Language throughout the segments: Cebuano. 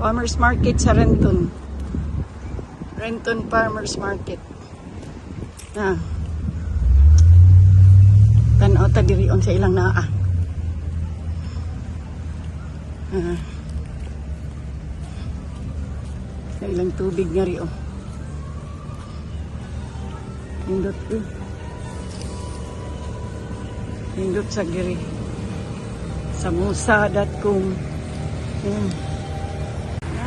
Farmers Market sa Renton. Renton Farmers Market. Na. Tan-aw ta diri sa ilang naa. Ah. Sa ilang tubig nga ri oh. Nindot eh. Nindot sa diri. Samosa.com. Yan.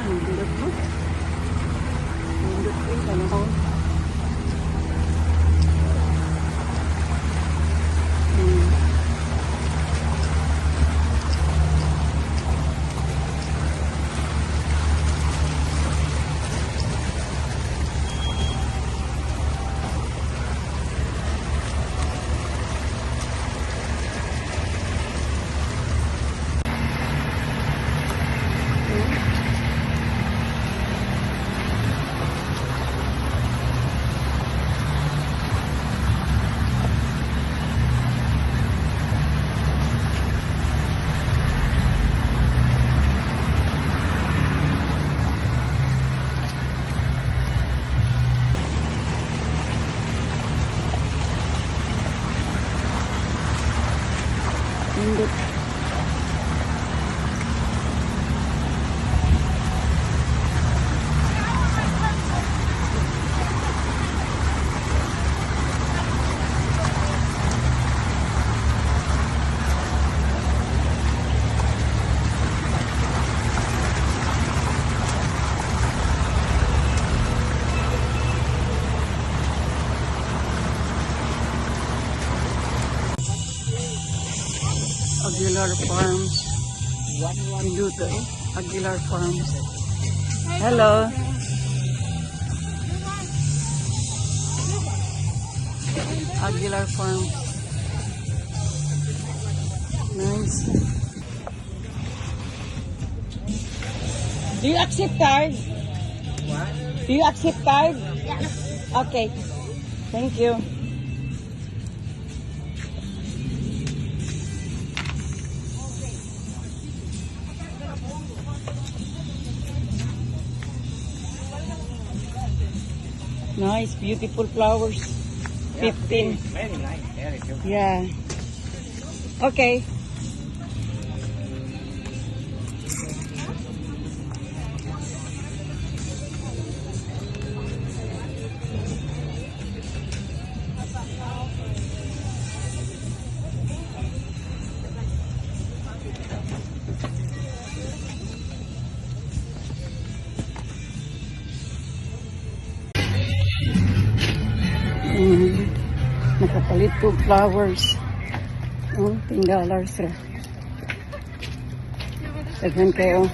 Yan, nindot mo. Nindot eh, ano ko. Nindot. Aguilar Farms. Nindot eh. Aguilar Farms. Hello. Aguilar Farms. Nice. Do you accept card? What? Do you accept card? Yeah. Okay. Thank you. Nice, beautiful flowers. 15. Very nice, very beautiful. Yeah. Okay. Nakapalit ko flowers. Oh, $10 ra. Daghan kayo.